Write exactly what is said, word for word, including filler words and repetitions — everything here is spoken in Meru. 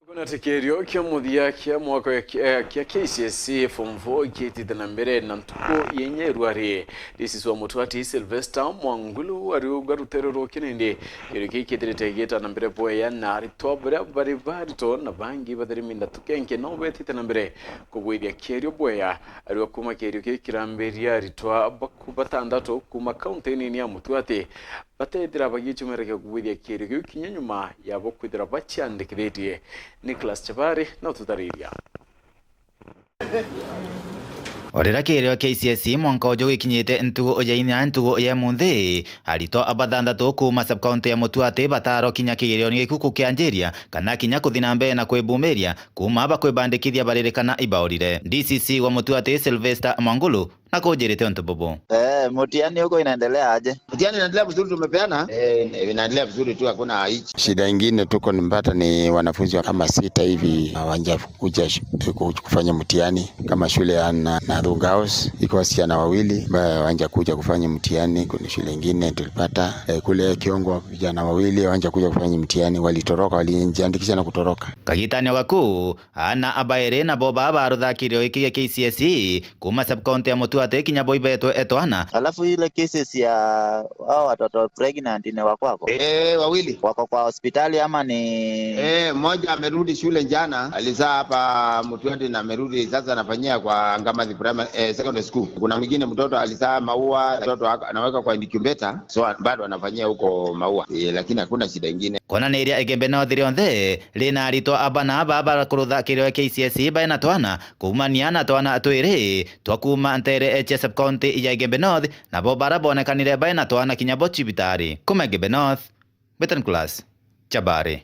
Kwona ati kierio kia muthia kia mwaka ya ki-, eh, kia K C S E form four kiitite na mbere na ntuku ya inya irwari. D C C wa Mutuati Sylvester Mwangulu ariuga rutere rwa kinindi kierio kii kithirite gigita na mbere bwea na aritwa baria bari barito na bangi batheri minda tukenke no betite na mbere kubwithia kierio bwea. Ariuga kuma kierio kii kirambiria aritwa baku batandatu kuma kaunti nini ya Mutuati batethira bagicumereka kugwithia kierio kiu kinya nyuma yabo kwithira baciandikithitie. Nicholas Chabari na ututariria. O riria kierio K C S E mwanka uju gikinyite ntugu ya inya ntugu ya munthi, aritwa abathanthatu kuuma sub-county ya Mutuati bataarwa kinya kigerioni gikuku kianjiria kana kinya kuthi na mbere na kwibumiria kuuma bakwibandikithia baririkana ibaurire. D C C wa Mutuati Sylvester Mwangulu na kujirite untu bubu. Eh, mtihani huko inaendelea aje? Mtihani inaendelea vizuri, tumepeana. Eh, inaendelea vizuri tu, hakuna hichi. Shida ingine tuko nimpata ni wanafunzi wa kama sita hivi hawajakuja shu-, ku-, kufanya mtihani. Kama shule ya Na-, Nathunga House, iko wasichana wawili ambaye hawajakuja kufanya mtihani. Kuna shule ingine tulipata, eh, kule Kiongo, vijana wawili hawajakuja kufanya mtihani, walitoroka, walijiandikisha na kutoroka. Kagitani o gaku, aana abairi nabo baba baruthakirio giki gia K C S E kuuma sub-county ya Mutuati kinya bo ibetwe etwana. Alafu ile cases ya hao watoto pregnant ni wa kwako? Eh, wawili. Wako kwa hospitali ama ni? Eh, mmoja amerudi shule jana, alizaa hapa Mutuati na amerudi sasa anafanyia kwa Ngamathi Primary, eh, Secondary School. Kuna mwingine mtoto alizaa Maua, mtoto ak-, anaweka kwa incubator, so bado anafanyia huko Maua. Eh, lakini hakuna shida ingine. Kwonaniria Igembe North rionthe rina aritwa abana baba bakurutha kirio K C S E baina twana, kuumania na twana twiri twa kuuma ntere cia sub-county ya Igembe North, nabo bara bonekanire baina twana kinya bo cibitari. Kuma Igembe North, Britain Class, Chabari.